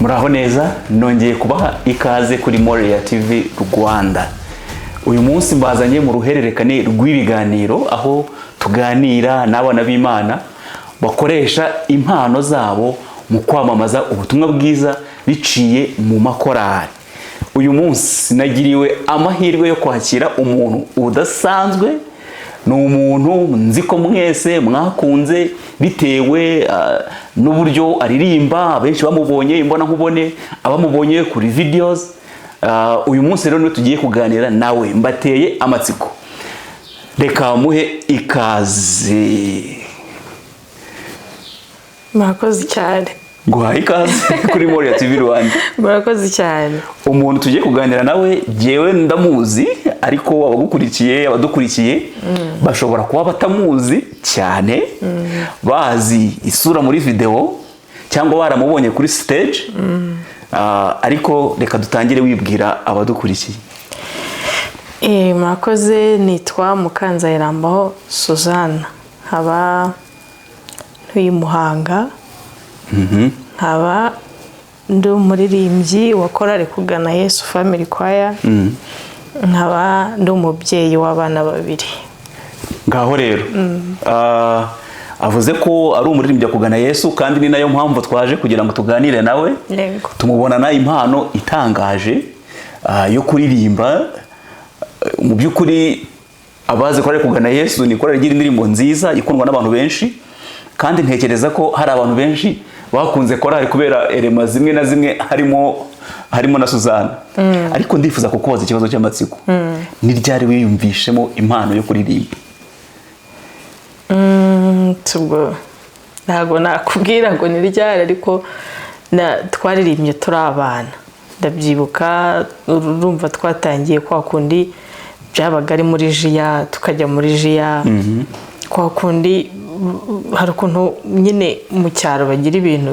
Muraho neza, nongeye kubaha ikaze kuri Moriya TV Rwanda. Uyu munsi mbazanye mu ruhererekane rw'ibiganiro aho tuganira n'abana b'Imana bakoresha impano zabo mu kwamamaza ubutumwa bwiza biciye mu makorari. Uyu munsi nagiriwe amahirwe yo kwakira umuntu udasanzwe. Ni umuntu nzi ko mwese mwakunze bitewe n'uburyo aririmba. Abenshi bamubonye imbona nkubone, abamubonye kuri videos. Uyu munsi rero niwe tugiye kuganira nawe. Mbateye amatsiko, reka muhe ikaze. Murakoze cyane. Nguhaye ikaze kuri Moriya TV Rwanda. Murakoze cyane. Umuntu tugiye kuganira nawe, jyewe ndamuzi, ariko abagukurikiye, abadukurikiye bashobora kuba batamuzi cyane, bazi isura muri video cyangwa baramubonye kuri stage. Ariko reka dutangire wibwira abadukurikiye. Murakoze. Nitwa Mukanzayirambaho Suzanne, nkaba ntuye i Muhanga, nkaba ndi umuririmbyi wa korali Kugana Yesu Family Choir, nkaba ndi umubyeyi w'abana babiri. Ngaho rero. Avuze ko ari umuririmbyi wa Kugana Yesu, kandi ni nayo mpamvu twaje kugira ngo tuganire nawe. Tumubonana impano itangaje yo kuririmba. Mu by'ukuri abazi korali Kugana Yesu, ni korali igira indirimbo nziza ikundwa n'abantu benshi, kandi ntekereza ko hari abantu benshi bakunze korali kubera erema zimwe na zimwe harimo na Suzana. Ariko ndifuza kukubaza ikibazo cy'amatsiko: ni ryari wiyumvishemo impano yo kuririmba? Ubwo ntabwo nakubwira ngo ni ryari, ariko twaririmbye turi abana, ndabyibuka. Urumva twatangiye kwa kundi byabaga ari muri jiya, tukajya muri jiya kwa kundi. Hari ukuntu nyine mu cyaro bagira ibintu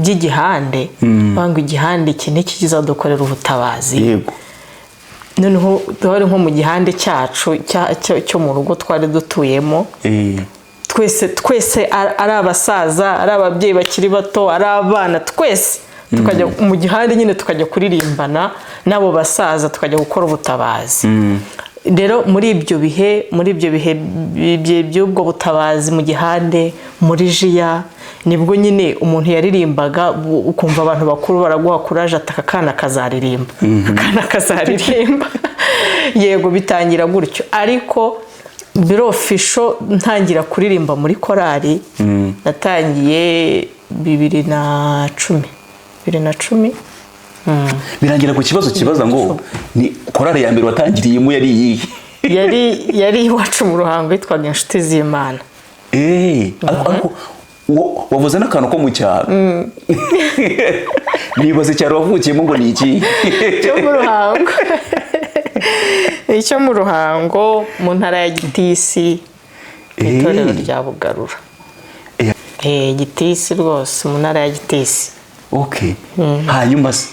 by'igihande, banga igihande iki n'iki kizadukorera ubutabazi. Noneho twari nko mu gihande cyacu cyo mu rugo twari dutuyemo, twese twese, ari abasaza, ari ababyeyi bakiri bato, ari abana, twese tukajya mu gihande nyine, tukajya kuririmbana n'abo basaza, tukajya gukora ubutabazi. Rero muri ibyo bihe by'ubwo butabazi mu gihande, muri jiya, nibwo nyine umuntu yaririmbaga, ukumva abantu bakuru baraguha kuraje, ati: "Aka kana kazaririmba, aka kana kazaririmba." Yego, bitangira gutyo, ariko biri official ntangira kuririmba muri korali natangiye 2010, 2010. Birangira ku kibazo kibaza ngo ni korali ya mbere watangiriyemo yari iyihe? Yari iwacu mu Ruhango, yitwaga Inshuti z'Imana. Ariko wavuze n'akantu ko mu cyaro, nibaza icyaro wavukiyemo ngo ni iki? Cyo mu Ruhango, icyo mu Ruhango, mu ntara ya Gitisi, mu itorero rya Bugarura. Gitisi rwose, mu ntara ya Gitisi. Okay, hanyuma se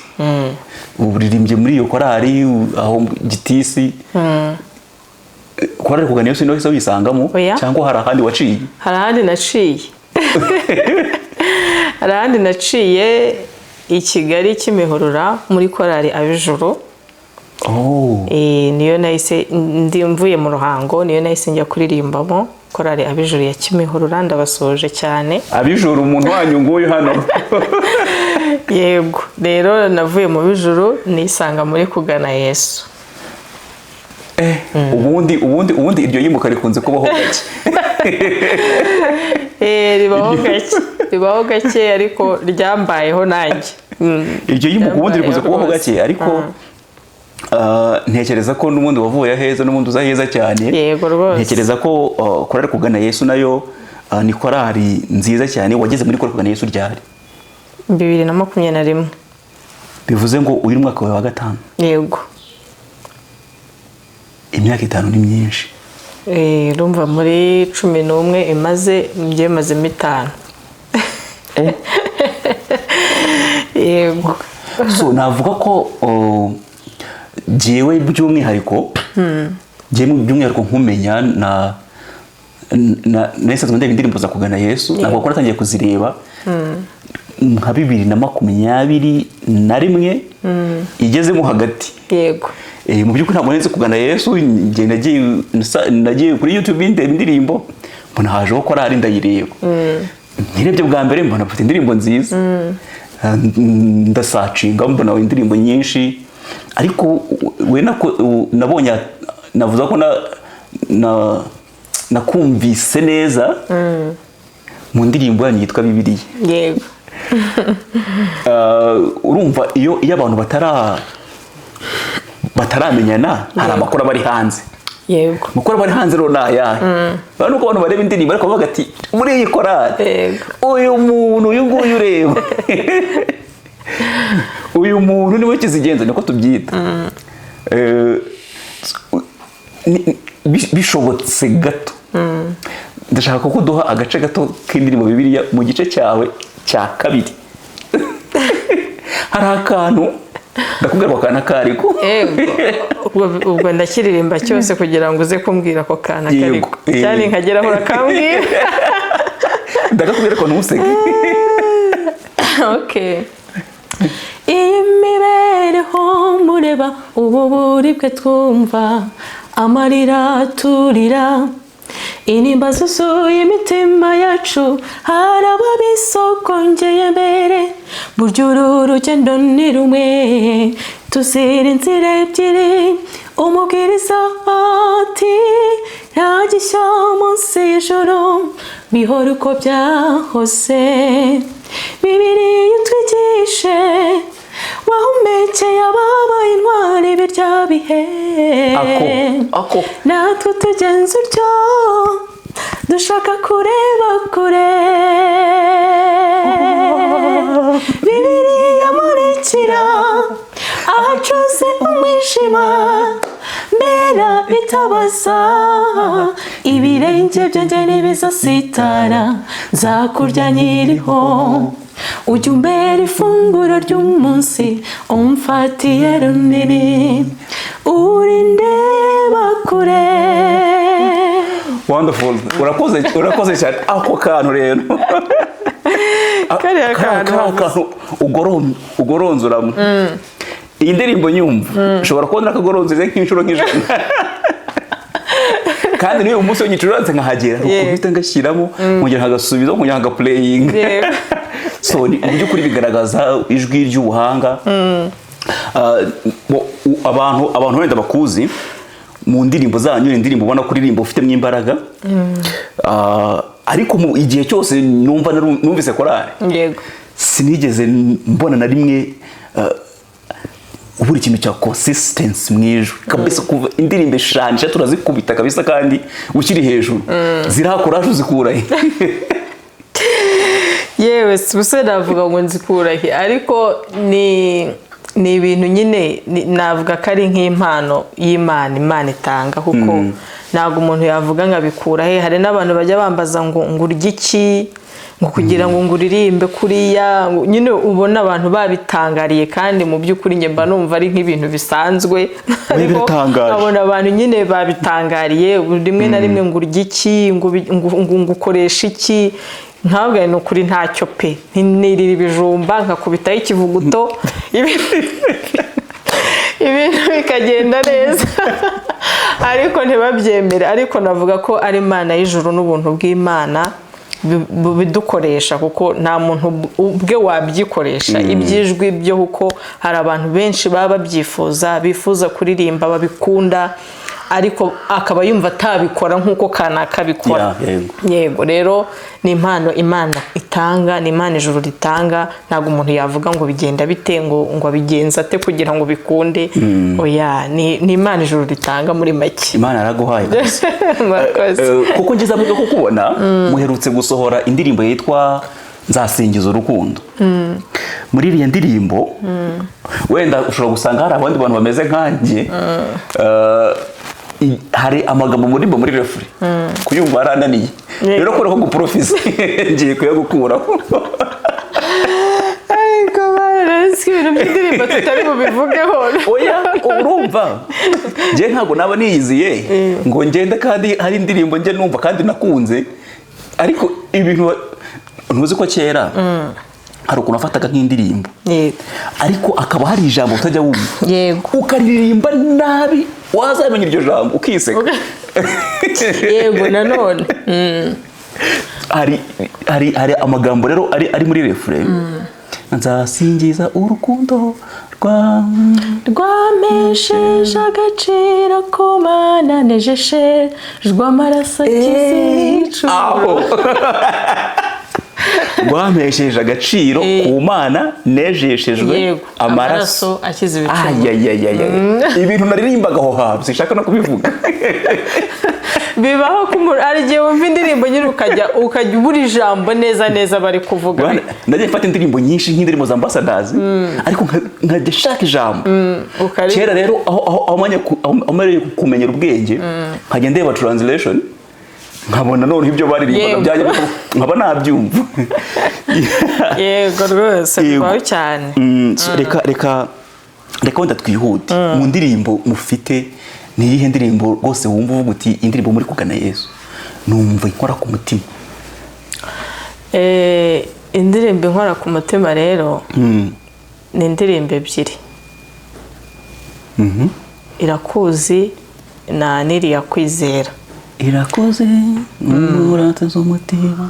ubu uririmbye muri iyo korali aho Gitisi, korali Kugana Yesu, niho wisangamo? Oya. Cyangwa hari ahandi waciye? Hari ahandi naciye, hari ahandi naciye i Kigali, Kimihurura, muri korali Abijuru. Niyo nahise ndi mvuye mu Ruhango, niyo nahise njya kuririmbamo, korali Abijuru ya Kimihurura. Ndabasoje cyane. Abijuru, umuntu wanyu nguyu hano. Yego, rero navuye mu Bijuru nisanga muri Kugana Yesu. Ubundi iryo yimuka rikunze kubaho gake. Ribaho gake, ribaho gake, ariko ryambayeho nanjye. Iryo yimuka ubundi rikunze Ryambayeho kubaho rwose. gake, ariko ntekereza ko n'ubundi wavuye aheza, n'ubundi uza heza cyane. Yego rwose. Ntekereza ko korali Kugana Yesu nayo ni korali nziza cyane. Wageze muri korali Kugana Yesu ryari? 2021. Bivuze ngo uyu ni umwaka wawe wa gatanu? Yego. Imyaka 5 ni myinshi. Urumva muri 11 imaze, njye mazemo 5. Yego. So navuga ko jyewe by'umwihariko nkumenya na nahise ndeba indirimbo za Kugana Yesu, ntabwo ko natangiye kuzireba. Nka 2021 igezemo hagati. Mu by'ukuri ntabwo nzi kugana Yesu. Njye nagiye kuri YouTube, ndeba indirimbo, mbona hajeho korali, ndayireba. Nyirebye bwa mbere, mbona bafite indirimbo nziza. Ndasearchinga, mbona indirimbo nyinshi, ariko we nabonye, navuze ko nakumvise neza mu ndirimbo yanyu yitwa Bibiliya. Urumva iyo abantu bataramenyana, hari amakuru aba ari hanze. Amakuru aba ari hanze rero ni ayahe? Urabona uko abantu bareba indirimbo, ariko bavuga ati: "Muri iyi korali, uyu muntu, uyu nguyu ureba, uyu muntu niwe kizigenza," niko tubyita. Bishobotse gato, ndashaka ko duha agace gato k'indirimbo Bibiliya mu gice cyawe cya kabiri. Hari akantu ndakubwira, ako kantu akariko. Yego. Ubwo ndakiririmba cyose kugira ngo uze kumbwira ako kantu akariko. Cyane nkageraho urakambwira. Ndakakubwira ko ntuseke. Okay. Iyi mibereho mureba, ubu buribwe twumva, amarira turira, intimba zuzuye imitima yacu, hari ababisogongeye mbere. Burya uru rugendo ni rumwe, tuzira inzira ebyiri. Umubwiriza ati: "Nta gishya munsi y'ijoro, bihora uko byahose." Bibiliya utwigishe, wahumekeye ababaye intwari birya bihe. Ako ako. Natwe tugenza utyo, dushaka kureba kure. Bibiliya murikira ahacuze umwijima, mbera itabaza, ibirenge byanjye ntibizasitara. Nzakurya nkiriho, ujya umbera ifunguro ry'umunsi, umfatiye runini, urindeba kure. Wonderful, urakoze, urakoze cyane. Ako kantu rero, Kariya kantu. Kariya kantu ugoronzoramo iyi ndirimbo, nyumva ushobora kubona akagoronzoze nk'inshuro nk'ijana, kandi n'uyu munsi iyo ngicuranze nkahagera, ukubita ngashyiramo, nkongera nkagasubiza, nkongera nkagaplayinga. So mu by'ukuri bigaragaza ijwi ry'ubuhanga. Abantu wenda bakuzi mu ndirimbo zanyu, ni indirimbo ubona kuririmba ufitemo imbaraga. Ariko mu igihe cyose numva numvise korali, sinigeze mbona na rimwe ubura ikintu cya consistency mu ijwi kabisa. Kuva indirimbo eshanu, eshatu urazikubita kabisa, kandi ukiri hejuru. Ziriya courage uzikura he? Yewe, si ubuse navuga ngo nzikura he, ariko ni ibintu nyine navuga ko ari nk'impano y'Imana, Imana itanga, kuko ntabwo umuntu yavuga ngo abikura he. Hari n'abantu bajya bambaza ngo urye iki, ngo kugira ngo uririmbe kuriya, ngo nyine ubona abantu babitangariye, kandi mu by'ukuri njye mba numva ari nk'ibintu bisanzwe, ariko Biratangaje. nkabona abantu nyine babitangariye rimwe na rimwe, ngo urye iki, ngo ukoreshe iki. Ntabwo ni ukuri, ntacyo pe. Nirira ibijumba, nkakubitaho ikivuguto, ibintu bikagenda neza, ariko ntibabyemere. Ariko navuga ko ari Imana y'ijuru n'ubuntu bw'Imana bidukoresha, kuko nta muntu ubwe wabyikoresha iby'ijwi byo, kuko hari abantu benshi baba babyifuza, bifuza kuririmba, babikunda, ariko akaba yumva atabikora nk'uko kanaka abikora. Yeah, yego. Yego, rero ni impano Imana itanga, ni impano ijuru ritanga. Ntabwo umuntu yavuga ngo bigenda bite, ngo abigenza ate kugira ngo bikunde. Oya, ni impano ijuru ritanga muri make. Imana yaraguhaye kabisa. Murakoze. Kuko ngeze amahirwe kukubona, muherutse gusohora indirimbo yitwa "Nzasingiza Urukundo". Muri iriya ndirimbo, wenda ushobora gusanga hari abandi bantu bameze nkanjye, hari amagambo muri refrain kuyumva yarananiye. Rero kubera ko guporofisa, ngiye kuyagukuraho. Ariko barazi ibintu by'indirimbo tutari bubivugeho. Oya, urumva njye ntabwo naba niyiziye ngo ngende, kandi hari indirimbo njye numva kandi nakunze, ariko ibintu ntuzi ko kera Hari ukuntu wafataga nk'indirimbo, ariko akaba hari ijambo utajya wumva, ukaririmba nabi, wazamenya iryo jambo ukiseka. Yego, nanone. Hari amagambo rero ari muri refrain: "Nzasingiza urukundo rwa Rwampesheje agaciro ku Mana, nejeshejwe amaraso akiza. Aho "rwampesheje agaciro ku Mana, nejeshejwe amaraso amaraso akiza ibicumuro." Ayayayaya, ibintu naririmbaga aho hantu sinshaka no kubivuga. Bibaho ko umuntu hari igihe wumva indirimbo nyine ukajya ubura ijambo neza neza bari kuvuga. Bwana, nagiye mfata indirimbo nyinshi, nk'indirimbo za Ambassadors, ariko nkajya nshaka ijambo. Kera rero aho mereye kumenyera ubwenge, nkajya ndeba translation, nkabona noneho ibyo baririmbaga byajya nkaba nabyumva. Yego rwose, bibaho cyane. So reka wenda twihute mu ndirimbo mufite. Ni iyihe ndirimbo rwose wumva uvuga uti: "Indirimbo muri kugana Yesu numva inkora ku mutima"? Indirimbo inkora ku mutima rero ni indirimbo ebyiri: "Irakuzi" na n'iriya "Kwizera". "Irakoze n'umurate z'umutima".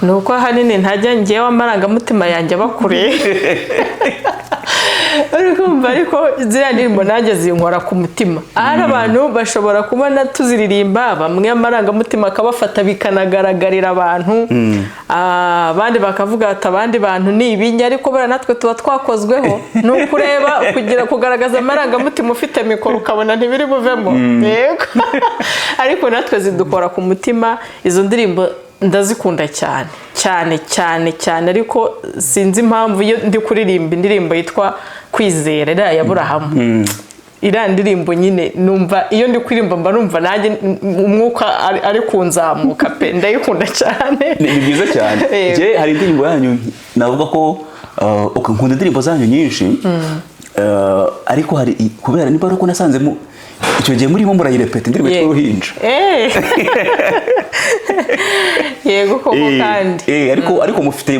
Nuko ahanini ntajya ngewe amarangamutima yanjye aba kure, uri kumva? Ariko ziriya ndirimbo nanjye zinkora ku mutima. Ahari abantu bashobora kubona tuziririmba, bamwe amarangamutima akabafata bikanagaragarira abantu. Abandi bakavuga ati: "Abandi bantu ni ibinya." Ariko buriya natwe tuba twakozweho. Ni ukureba kugira kugaragaza amarangamutima ufite mikoro ukabona ntibiri buvemo. Yego, ariko natwe zidukora ku mutima. Izo ndirimbo ndazikunda cyane cyane cyane cyane, ariko sinzi impamvu iyo ndi kuririmba indirimbo yitwa "Kwizera", iriya ya Burahamu, iriya ndirimbo nyine numva iyo ndi kuririmba mba numva nanjye umwuka ari kunzamuka pe. Ndayikunda cyane. Ni byiza cyane. Yego. Njye hari indirimbo yanyu navuga ko okay, nkunda indirimbo zanyu nyinshi. Ariko hari kubera niba ari uko nasanzemo icyo gihe murimo murayirepeta, indirimbo yitwa "Uruhinja". Yego koko. Kandi Ariko mufite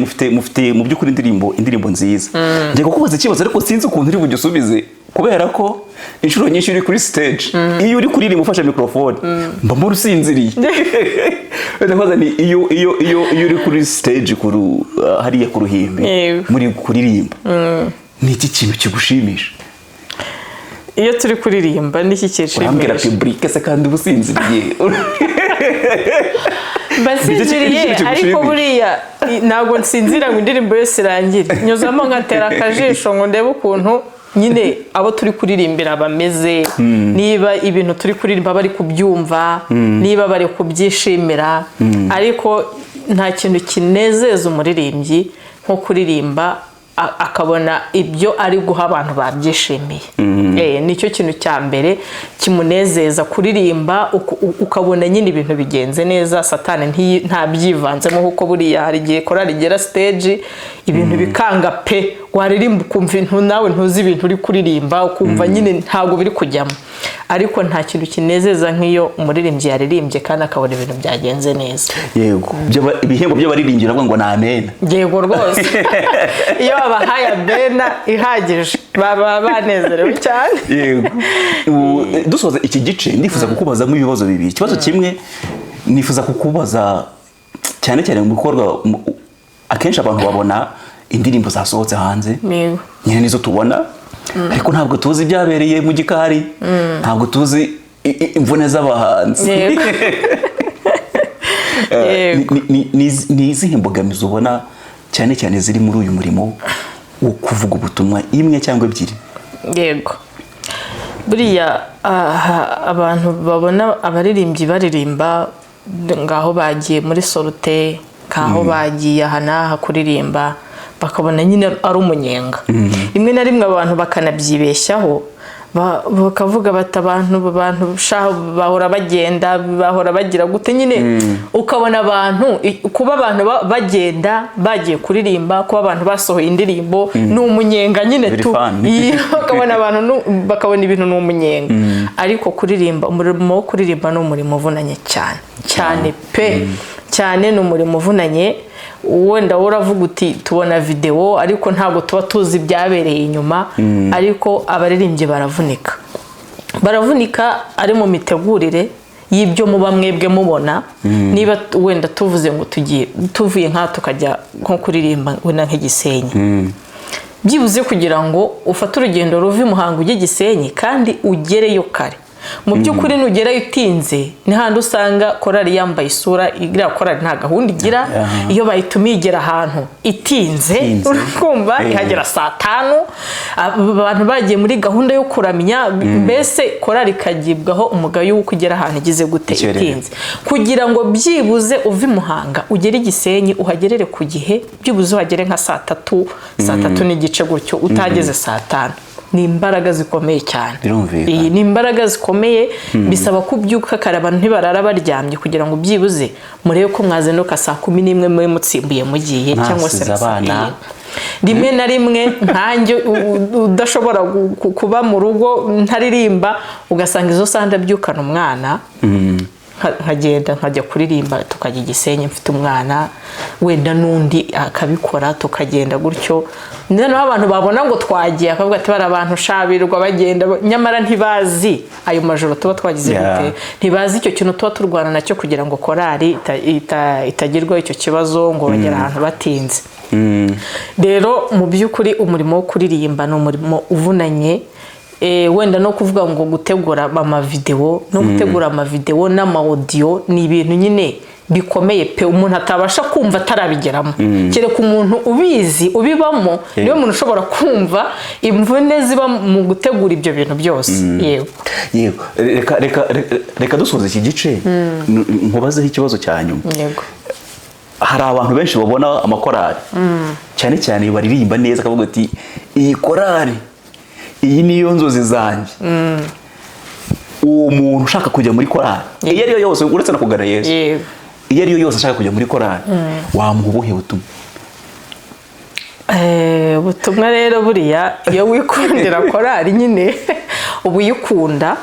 mu by'ukuri indirimbo nziza. Ngiye kukubaza ikibazo, ariko sinzi ukuntu uri bugisubize, kubera ko inshuro nyinshi uri kuri stage, iyo uri kuririmba ufashe microphone, mba mbona usinziriye. Ndabaza ni iyo uri kuri stage hariya ku ruhimbi, muri kuririmba, ni iki kintu kigushimisha? Iyo turi kuririmba n'iki Urambwira kinshimisha? Public se kandi uba usinziriye? Mba nsinziriye, Nicyo ariko kigushimisha. buriya ntabwo nsinzira ngo indirimbo yose irangire. Nyuzamo nkatera akajisho ngo ndebe ukuntu nyine abo turi kuririmbira bameze, niba ibintu turi kuririmba bari kubyumva, niba bari kubyishimira. Ariko nta kintu kinezeza umuririmbyi nko kuririmba akabona ibyo ari guha abantu babyishimiye. Nicyo kintu cya mbere kimunezeza, kuririmba ukabona nyine ibintu bigenze neza, Satani ntabyivanzemo, kuko buriya hari igihe korali igera stage ibintu bikanga pe, waririmba ukumva nawe ntuzi ibintu uri kuririmba, ukumva nyine ntabwo biri kujyamo. Ariko nta kintu kinezeza nk'iyo umuririmbyi yaririmbye kandi akabona ibintu byagenze neza. Yego. Ibihembo by'abaririmbyi uravuga ngo ni amena. Yego rwose, iyo babahaye amena ihagije baba banezerewe cyane. Yego. Ubu, dusoza iki gice, ndifuza kukubazamo ibibazo bibiri. Ikibazo kimwe nifuza kukubaza cyane cyane mu bikorwa, akenshi abantu babona indirimbo zasohotse hanze, nyine nizo tubona, ariko ntabwo tuzi ibyabereye mu gikari, ntabwo tuzi imvune z'abahanzi. Ni izihe mbogamizi ubona cyane cyane ziri muri uyu murimo wo kuvuga ubutumwa, imwe cyangwa ebyiri? Yego, buriya aha, abantu babona abaririmbyi baririmba, ngaho bagiye muri sortie, ngaho bagiye aha n'aha kuririmba, bakabona nyine ari umunyenga. Rimwe na rimwe abantu bakanabyibeshyaho, bakavuga bati: Abantu sha bahora bagenda, bahora bagira gute?" Nyine ukabona abantu kuba abantu bagenda bagiye kuririmba, kuba abantu basohoye indirimbo ni umunyenga nyine Biri tu. fun. Iyo bakabona abantu bakabona ibintu ni umunyenga. Ariko kuririmba, umurimo wo kuririmba ni umurimo uvunanye cyane cyane pe, cyane. Ni umurimo uvunanye. Wenda wowe uravuga uti tubona videwo, ariko ntabwo tuba tuzi ibyabereye inyuma. Ariko abaririmbyi baravunika, baravunika ari mu mitegurire y'ibyo muba mwebwe mubona. Niba wenda tuvuze ngo tugiye, tuvuye nk'aha tukajya nko kuririmba wenda nk'igisenyi, byibuze kugira ngo ufate urugendo ruva i Muhanga ujye Gisenyi kandi ugereyo kare, mu by'ukuri nugerayo utinze ni handi usanga korali yambaye isura. Iriya korali nta gahunda igira. Iyo bayitumiye igera ahantu itinze. Itinze. Urikumva? Ihagera saa 5, abantu bagiye muri gahunda yo kuramya. Mbese korali ikagibwaho umugayo w'uko ugera ahantu igize gute? Ikererewe. Itinze. Kugira ngo byibuze uve i Muhanga ugere i Gisenyi uhagerere ku gihe, byibuze uhagere nka saa 3, saa 3 n'igice gutyo, utageze saa 5, ni imbaraga zikomeye cyane. Birumvikana. Iyi ni imbaraga zikomeye, bisaba ko ubyuka kare. Abantu ntibarara baryamye kugira ngo byibuze murebe ko mwazinduka saa 11 mube mutsimbuye mugiye, cyangwa se Mwasize na saa abana. Rimwe na rimwe nkanjye udashobora kuba mu rugo ntaririmba, ugasanga izo saa ndabyukana umwana, nkagenda nkajya kuririmba, tukajya i Gisenyi mfite umwana, wenda n'undi akabikora, tukagenda gutyo. Noneho abantu babona ngo twagiye akavuga ati bari abantu shabirwa bagenda, nyamara ntibazi ayo majoro tuba twagize gute, ntibazi icyo kintu tuba turwana nacyo kugira ngo korali itagirwaho icyo kibazo ngo bagere ahantu batinze. Rero mu by'ukuri umurimo wo kuririmba ni umurimo uvunanye. Wenda no kuvuga ngo gutegura amavidewo, no gutegura amavidewo n'amawodiyo ni ibintu nyine bikomeye pe, umuntu atabasha kumva atarabigeramo, kereka umuntu ubizi, ubibamo, niwe muntu ushobora kumva imvune ziba mu gutegura ibyo bintu byose. Yego. Yego, reka dusoza iki gice, nkubazeho ikibazo cya nyuma. Yego. Hari abantu benshi babona amakorali, cyane cyane iyo baririmba neza, akavuga ati iyi korali iyi niyo nzozi zanjye. Uwo muntu ushaka kujya muri korali iyo ari yo yose, uretse no kugana Yesu, iyo ari yo yose ashaka kujya muri korali, wamuha ubuhe butumwa? Ubutumwa rero, buriya iyo wikundira korali nyine uba uyikunda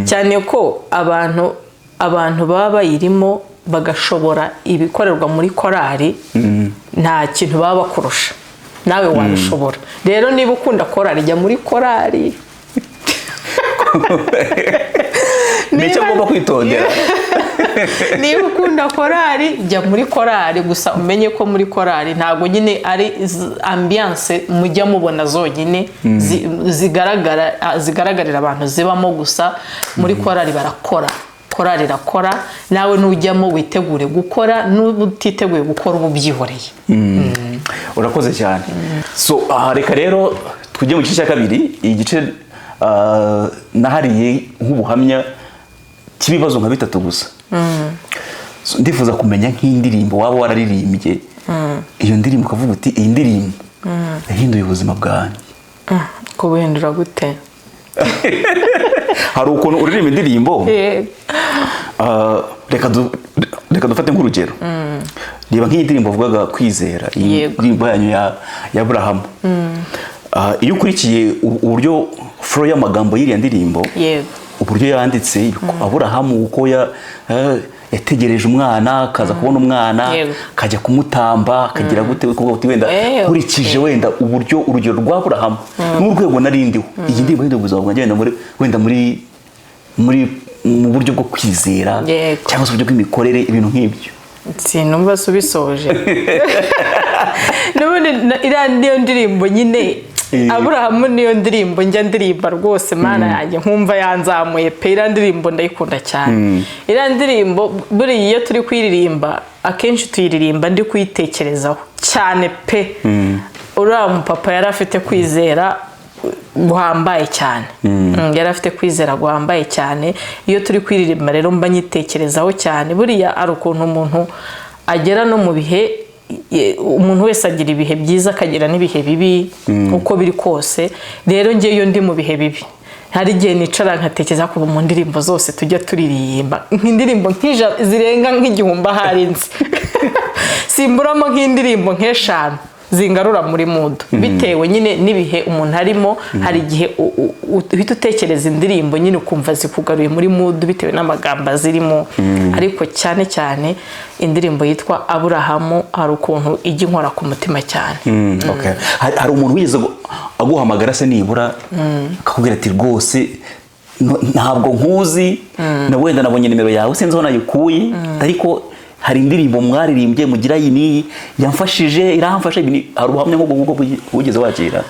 cyane, ko abantu baba bayirimo bagashobora ibikorerwa muri korali, nta kintu baba bakurusha, nawe wabishobora. Rero niba ukunda korali, jya muri korali. Ni icyo agomba kwitondera. Niba ukunda korali, jya muri korali. Gusa umenye ko muri korali ntabwo nyine ari ambiance mujya mubona zonyine zigaragarira abantu zibamo gusa. Muri korali barakora, korali irakora. Nawe nujyamo witegure gukora, n'uba utiteguye gukora uba ubyihoreye. Urakoze cyane. So aha reka rero tujye mu gice cya kabiri, igice nahariye nk'ubuhamya cy'ibibazo nka bitatu gusa. So, ndifuza kumenya nk'indirimbo waba wararirimbye, iyo ndirimbo ukavuga uti iyi ndirimbo yahinduye ubuzima bwanjye. Kubuhindura gute? Hari ukuntu uririmba indirimbo, reka dufate nk'urugero, reba nk'iyi ndirimbo uvugaga kwizera, iyi ndirimbo yanyu ya Aburahamu. Iyo ukurikiye uburyo flow y'amagambo y'iriya ndirimbo, uburyo yanditse, Aburahamu uko yategereje umwana, akaza kubona umwana, akajya kumutamba, akagira gute, kuvuga uti wenda nkurikije wenda uburyo urugero rwa Aburahamu n'urwego narindiho, iyi ndirimbo yahinduye ubuzima bwanjye, wenda muri mu buryo bwo kwizera cyangwa se uburyo bw'imikorere, ibintu nk'ibyo. Sinumva se ubisoje. N'ubundi iriya niyo ndirimbo nyine. Aburahamu niyo ndirimbo njya ndirimba rwose, Mana yanjye, nkumva yanzamuye pe. Iriya ndirimbo ndayikunda cyane. Iriya ndirimbo buriya iyo turi kuyiririmba, akenshi tuyiririmba ndi kuyitekerezaho cyane pe. Uriya mupapa yari afite kwizera guhambaye cyane. Yari afite kwizera guhambaye cyane. Iyo turi kuririmba rero mba nyitekerezaho cyane. Buriya ari ukuntu umuntu agera no mu bihe, umuntu wese agira ibihe byiza, akagira n'ibihe bibi, uko biri kose. Rero njye iyo ndi mu bihe bibi, hari igihe nicara nkatekereza kuva mu ndirimbo zose tujya turirimba, nk'indirimbo zirenga nk'igihumbi ahari nzi, simburamo nk'indirimbo nk'eshanu. zingarura muri mood, bitewe nyine n'ibihe umuntu arimo. Hari igihe uhita utekereza indirimbo nyine, ukumva zikugaruye muri mood bitewe n'amagambo azirimo. Ariko cyane cyane indirimbo yitwa Aburahamu, hari ukuntu ijya inkora ku mutima cyane. Okay. Hari umuntu wigeze aguhamagara se nibura akakubwira ati: "Rwose ntabwo nkuzi, na wenda nabonye nimero yawe, sinzi aho nayikuye, ariko hari indirimbo mwaririmbye mugira iyi n'iyi yamfashije, iramfasha ibi Hari ubuhamya nk'ubwo ngubwo wigeze wakira?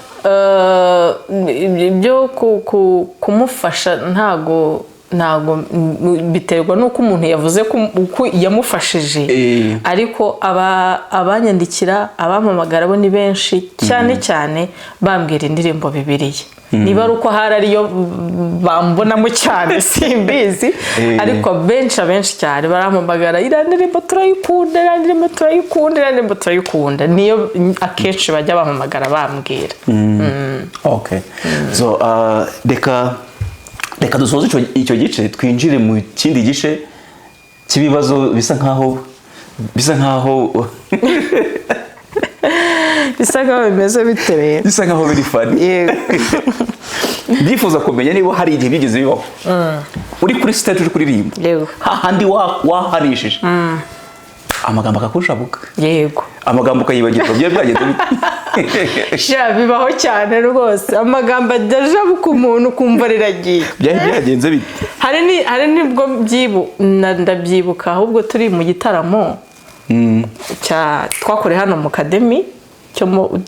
Ibyo kumufasha ntago biterwa n'uko umuntu yavuze ko uko yamufashije. Ariko abanyandikira, abampamagara bo ni benshi cyane cyane, bambwira indirimbo Bibiliya. Niba ari uko hari ariyo bambonamo cyane, simbizi. Ariko benshi, abenshi cyane barampamagara: "Iriya ndirimbo turayikunda, iriya ndirimbo turayikunda, iriya ndirimbo turayikunda." Niyo akenshi bajya bampamagara bambwira. Okay, so reka dusoze icyo gice, twinjire mu kindi gice cy'ibibazo bisa nkaho Bisa nkaho bimeze bite rero? Bisa nkaho biri funny. Ndifuza kumenya niba hari igihe bigeze bibaho uri kuri stage uri kuririmba, hahandi wahanishije amagambo akakushabuka, amagambo ukayibagirwa, byari byagenze bite? Sha, bibaho cyane rwose. Amagambo ajya ajabuka umuntu ukumva riragiye. Byari byagenze bite? Hari nibwo ndabyibuka ahubwo turi mu gitaramo cya twakoreye hano mu kademi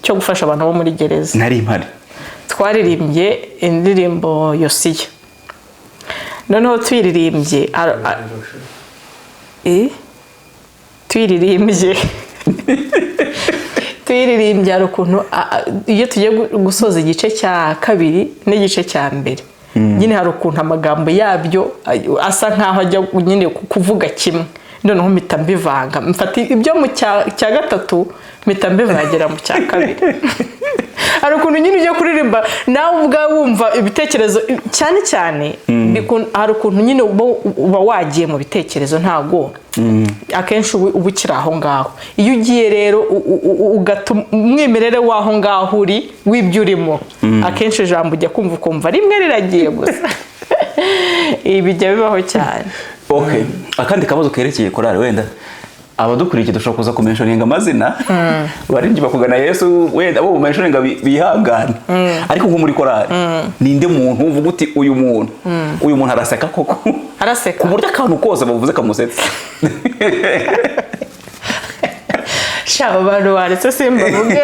cyo gufasha abantu bo muri gereza. Nari mpari. Twaririmbye indirimbo Yosiya. Noneho tuyiririmbye tuyiririmbye, hari ukuntu iyo tugiye gusoza igice cya kabiri n'igice cya mbere nyine, hari ukuntu amagambo yabyo asa nkaho ajya nyine kuvuga kimwe. Noneho mpita mbivanga, mfata ibyo mu cya gatatu mpita mbivangira mu cya kabiri. Hari ukuntu nyine ujya kuririmba nawe ubwawe wumva ibitekerezo cyane cyane, hari ukuntu nyine uba wagiye mu bitekerezo, ntabwo akenshi uba ukiri aho ngaho. Iyo ugiye rero ugata umwimerere w'aho ngaho uri, w'ibyo urimo, akenshi ijambo ujya kumva ukumva rimwe riragiye gusa. Ibi bijya bibaho cyane. Okay, akandi kabazo kerekeye korali, wenda abadukurikiye dushobora kuza kumentioninga amazina baririmbyi bakugana Yesu, wenda abo bumentioninga bihangane. Ariko nko muri korali, ninde muntu uvuga uti: Uyu muntu araseka koko"? Araseka. Ku buryo akantu kose bavuze kamusetsa. Sha, abo bantu baretse simbavuge.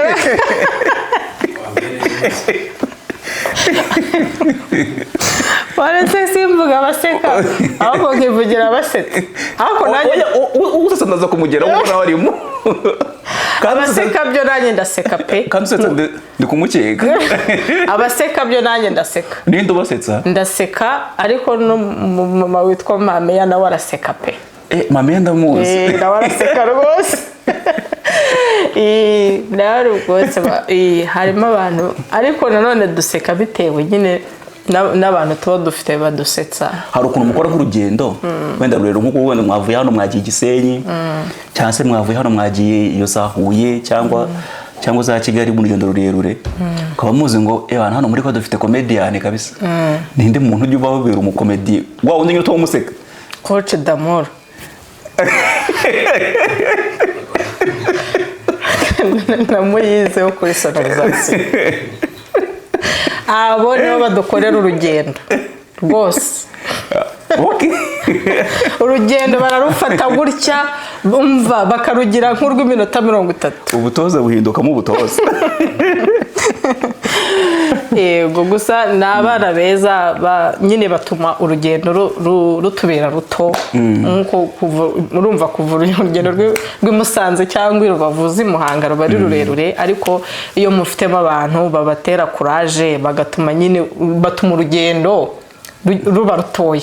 Baretse simvuga abaseka, ahubwo nkivugira abasetsa, ariko nanjye Oya, usetsa ndaza kumugeraho kuko nawe arimo. Kandi Abaseka byo nanjye ndaseka pe. Kandi usetsa ndi kumukeka. Abaseka byo nanjye ndaseka. Ninde ubasetsa? Ndaseka, ariko n'umumama witwa Mameya nawe araseka pe. Eh, mama ndamuzi. Eh, nawe araseka rwose. Eh, nawe rwose harimo abantu, ariko nanone duseka bitewe nyine n'abantu tuba dufite badusetsa. Hari ukuntu mukora nk'urugendo wenda rurerure, nk'uko wenda mwavuye hano mwagiye i Gisenyi, cyangwa se mwavuye hano mwagiye iyo za Huye cyangwa za Kigali, mu rugendo rurerure, ukaba muzi ngo abantu hano muri ko dufite comedian kabisa. Ninde muntu ujya ubabera umukomedi wa wundi nyine utuma umuseka? Coach Damoro namuyizeho kuri sonorisation. Abo nibo badukorera urugendo rwose. Urugendo bararufata gutya, bumva bakarugira nk'urw'iminota 30. Ubutoza buhindukamo ubutoza. Yego, gusa ni abana beza nyine batuma urugendo rutubera ruto. Nk'uko urumva kuva urugendo rw'i Musanze cyangwa i Rubavu z'i Muhanga ruba ari rurerure, ariko iyo mufitemo abantu babatera kuraje, bagatuma nyine batuma urugendo ruba rutoya,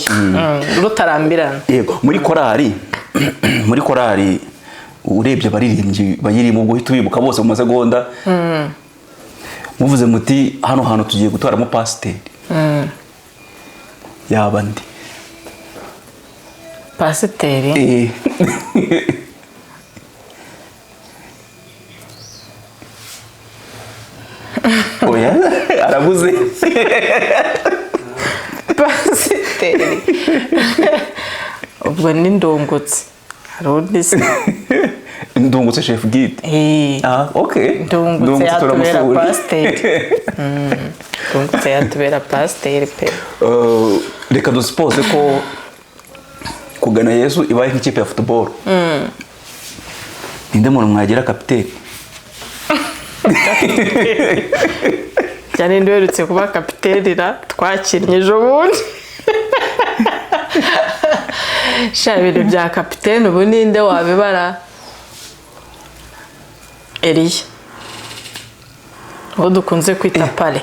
rutarambirana. Yego, muri korali urebye abaririmbyi bayirimo, ubwo uhita ubibuka bose mu masegonda, muvuze muti: "Hano hantu tugiye gutoramo pasiteri," yaba ndi? Pasiteri? Eh. Arabuze. Pasiteri ubwo ni Ndungutse, hari undi se? Ndungutse chef guide. Eh. Ah, okay. Ndungutse yatubera turamusuhuje. pasiteri. Ndungutse yatubera pasiteri pe. Reka dusuppose ko Kugana Yesu ibaye nk'ikipe ya football, ninde muntu mwagira kapiteni? Cyane uherutse kuba kapiteni ra twakinnye ejo bundi. Sha, ibintu bya kapiteni ubu ninde wabibara? Eliya, uwo dukunze kwita Pare.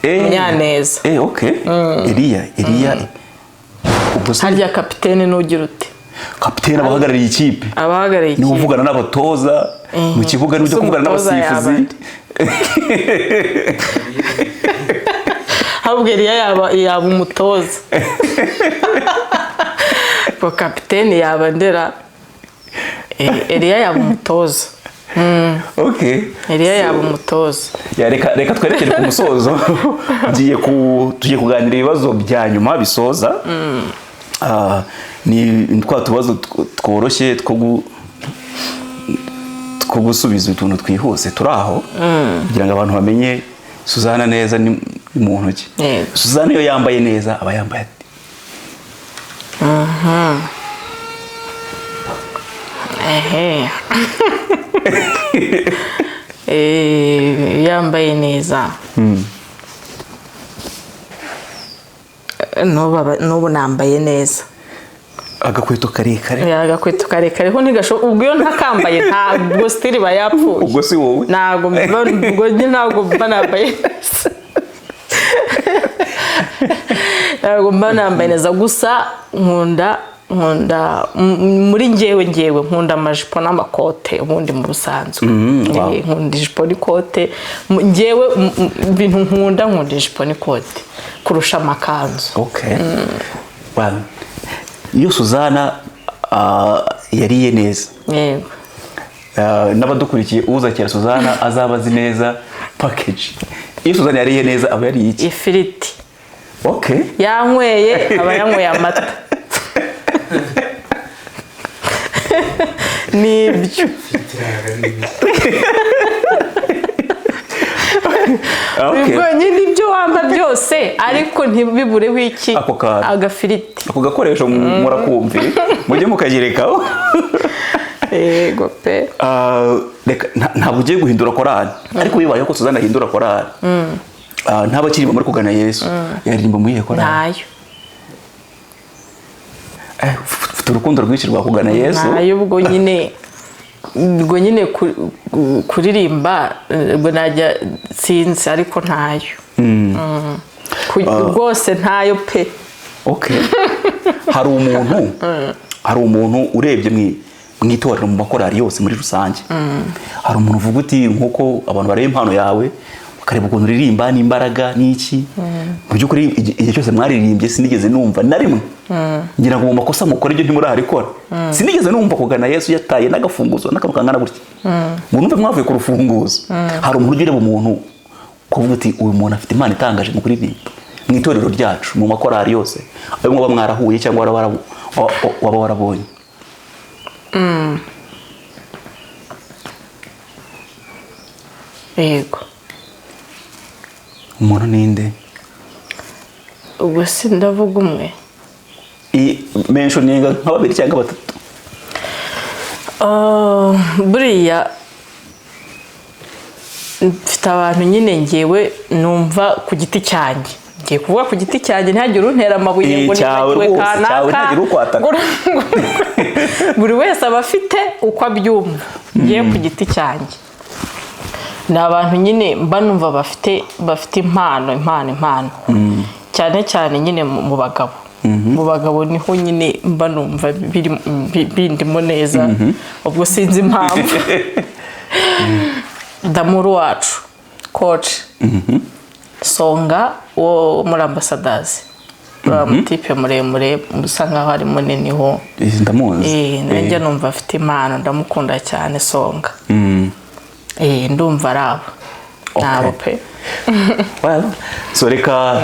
Munyaneza. Okay, Eliya, Eliya ubwo se? Harya kapiteni n'ugira ute? Kapiteni aba ahagarariye ikipe. Abahagarariye Niwe ikipe. uvugana n'abatoza mu kibuga, niwe ujya Ese kuvugana umutoza n'abasifuzi. yaba nde? Ahubwo Eliya yaba umutoza. Ubwo kapiteni yaba ndera? Eliya yaba umutoza. Eliya yaba umutoza. Ya, reka twerekere ku musozo. Ngiye ku tugiye kuganira ibibazo bya nyuma bisoza. Ni twa tubazo tworoshye two gusubiza utuntu twihuse turi aho kugira ngo abantu bamenye Suzana neza ni mu ntoki. Yego. Suzana iyo yambaye neza aba yambaye ate? Ehe. Yambaye neza. N'ubu nambaye neza. Agakweto karekare. Ya, agakweto karekare ho ntigashoboka. Ubwo iyo ntakambaye ntabwo style iba yapfuye. Ubwo si wowe. Ntabwo ubwo njye ntabwo mba nambaye neza, ntabwo mba nambaye neza. Gusa nkunda muri njyewe nkunda amajipo n'amakote ubundi mu busanzwe. Nkunda ijipo n'ikote. Njyewe ibintu nkunda ijipo n'ikote kurusha amakanzu. Okay. Well, iyo Suzana yariye neza, Yego. N'abadukurikiye, uzakira Suzana azaba azi neza package. Iyo Suzana yariye neza aba yariye iki? Ifiriti. Yanyweye, aba yanyweye amata, nibyo. Ubwo nyine ibyo wamba byose ariko ntibibureho iki? Ako kantu. Agafiriti. Ako gakoresho murakumvi, mujye mukagerekaho. Yego pe. Reka ntabwo ugiye guhindura korali, ariko bibayeho ko Suzana ahindura korali, ntaba akiririmba muri Kugana Yesu, yaririmba muri iyihe korali? Ntayo. Ufite urukundo rwinshi rwa Kugana Yesu. Ntayo. Ubwo nyine kuririmba, ubwo najya sinzi, ariko ntayo. Rwose ntayo pe. Okay. Hari umuntu urebye mu itorero, mu makorali yose muri rusange, hari umuntu uvuga uti nk'uko abantu bareba impano yawe bakareba ukuntu uririmba n'imbaraga n'iki, mu by'ukuri igihe cyose mwaririmbye sinigeze numva na rimwe, ngira ngo mu makosa mukora ibyo ntimurarikora, sinigeze numva Kugana Yesu yataye n'agafunguzo n'akantu kangana gutya ngo numve mwavuye ku rufunguzo. Hari umuntu ujya ureba umuntu kuvuga uti uyu muntu afite impano itangaje mu kuririmba mu itorero ryacu, mu makorali yose ayo mwaba mwarahuye cyangwa waba warabonye? Yego. Umuntu ninde? Ubwo si ndavuga umwe. Mentioninga nka babiri cyangwa batatu. Ah, buriya mfite abantu nyine ngewe numva ku giti cyanjye, ngiye kuvuga ku giti cyanjye ntihagire untera amabuye ngo Cyawe nibagiwe rwose, kanaka. cyawe ntihagire ukwataka. Buri wese aba afite uko abyumva. Ngiye ku giti cyanjye, ni abantu nyine mba numva bafite impano cyane cyane nyine mu bagabo niho nyine mba numva bindimo neza. Ubwo sinzi impamvu. Damuru wacu, coach Songa wo muri Ambassadors, uriya mutipe muremure usa nkaho ari munini ho. Ndamuzi. Nanjye numva afite impano, ndamukunda cyane Songa. Ndumva ari abo. Ntabwo pe. Well, so reka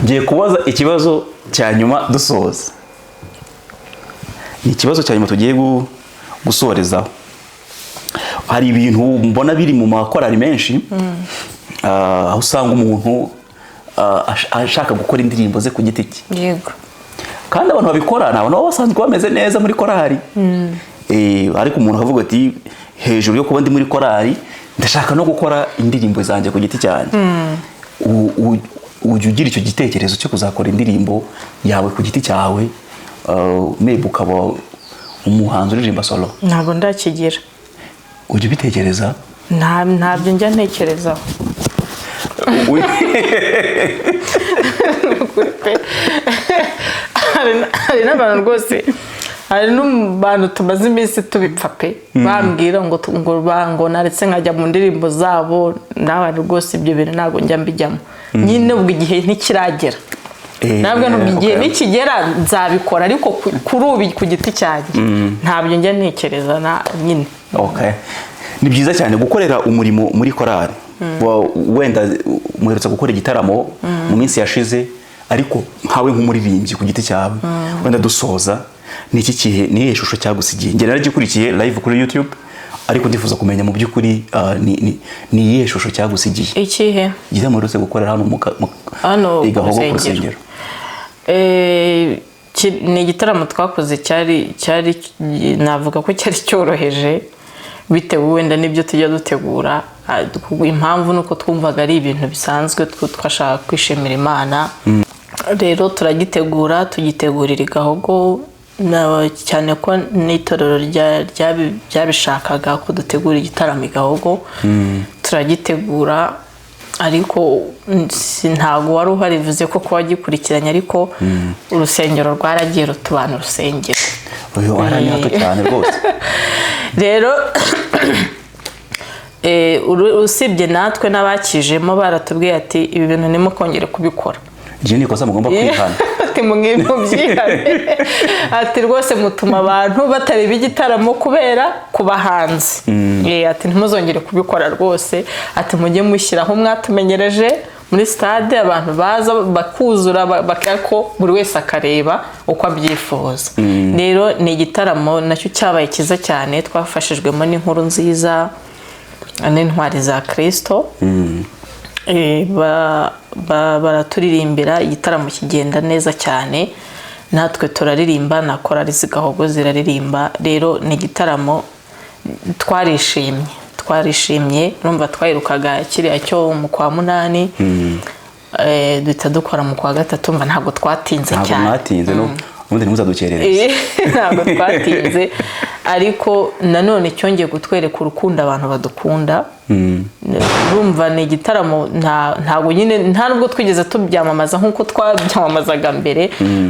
ngiye kubaza ikibazo cya nyuma dusoza. Ni ikibazo cya nyuma tugiye gusorezaho. Hari ibintu mbona biri mu makorari menshi, aho usanga umuntu ashaka gukora indirimbo ze ku giti cye, kandi abantu babikora ni abantu baba basanzwe bameze neza muri korari. Ariko umuntu akavuga ati: "Hejuru yo kuba ndi muri korari, ndashaka no gukora indirimbo zanjye ku giti cyanjye." Ujya ugira icyo gitekerezo cyo kuzakora indirimbo yawe ku giti cyawe, maybe ukaba umuhanzi uririmba solo? Ntabwo ndakigira. Ujya ubitekereza? Ntabyo njya ntekerezaho. Ukuri pe. Hari n'abantu rwose, hari n'abantu tumaze iminsi tubipfa pe, bambwira ngo naretse nkajya mu ndirimbo zabo. Nawe rwose ibyo bintu ntabwo njya mbijyamo nyine, ubwo igihe ntikiragera. Ntabwo nubwo igihe nikigera nzabikora, ariko kuri ubu ku giti cyanjye ntabyo njya ntekereza na nyine. Okay. Ni byiza cyane gukorera umurimo muri korali. Wenda muherutse gukora igitaramo mu minsi yashize, ariko nkawe nk'umuririmbyi ku giti cyawe, wenda dusoza, ni iki kihe, ni iyihe shusho cyagusigiye? Njye naragikurikiye live kuri YouTube, ariko ndifuza kumenya mu by'ukuri ni iyihe shusho cyagusigiye? Ikihe? Igitaramo muherutse gukorera hano Hano i Gahogo ku ku rusengero. rusengero. Ni igitaramo twakoze cyari navuga ko cyari cyoroheje bitewe wenda n'ibyo tujya dutegura. Impamvu ni uko twumvaga ari ibintu bisanzwe, twashaka kwishimira Imana. Rero turagitegura, tugitegurira i Gahogo, cyane ko n'itorero ryabishakaga ko dutegura igitaramo i Gahogo. Turagitegura, ariko ntabwo wari uhari, bivuze ko kuba wagikurikiranye, ariko urusengero rwaragiye rutubana urusengero. Uyu ari hato cyane rwose. Rero usibye natwe n'abakijemo baratubwiye ati: "Ibi bintu ntimukongere kubikora." Iryo ni ikosa mugomba kwihana. Ati: "Mubyihane." Ati: "Rwose mutuma abantu batareba igitaramo kubera kuba hanze." Ati: "Ntimuzongere kubikora rwose." Ati: "Mujye mushyiraho mwatumenyereje muri stade, abantu baza bakuzura, ko buri wese akareba uko abyifuza." Rero ni igitaramo nacyo cyabaye cyiza cyane, twafashijwemo n'inkuru nziza n'intwari za Kirisito. Baraturirimbira, igitaramo kigenda neza cyane, natwe turaririmba na korali z'Igahogo ziraririmba. Rero ni igitaramo twarishimye, twarishimye. Urumva twayirukaga kiriya cyo mu kwa munani, duhita dukora mu kwa gatatu. Mva ntabwo twatinze Ntabwo cyane. mwatinze, no ubundi ntimuzadukerereze. Ntabwo twatinze, ariko nanone cyongeye kutwereka urukundo abantu badukunda. Urumva ni igitaramo ntabwo nyine, nta nubwo twigeze tubyamamaza nk'uko twabyamamazaga mbere,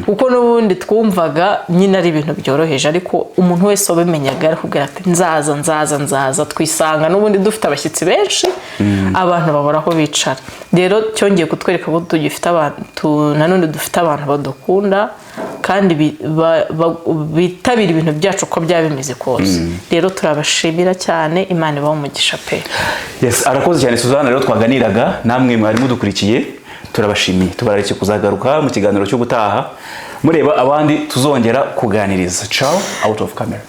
kuko n'ubundi twumvaga nyine ari ibintu byoroheje, ariko umuntu wese wabimenyaga arakubwira ati: "Nzaza, nzaza, nzaza." Twisanga n'ubundi dufite abashyitsi benshi, abantu babura aho bicara. Rero cyongeye kutwereka ko tugifite abantu, nanone dufite abantu badukunda kandi bitabira ibintu byacu uko byaba bimeze kose. Rero turabashimira cyane, Imana ibahe umugisha pe. Yes, arakoze cyane Suzanne. Rero twaganiraga namwe mwari mudukurikiye, turabashimiye, tubararikiye kuzagaruka mu kiganiro cyo gutaha mureba abandi tuzongera kuganiriza. Ciao, out of camera.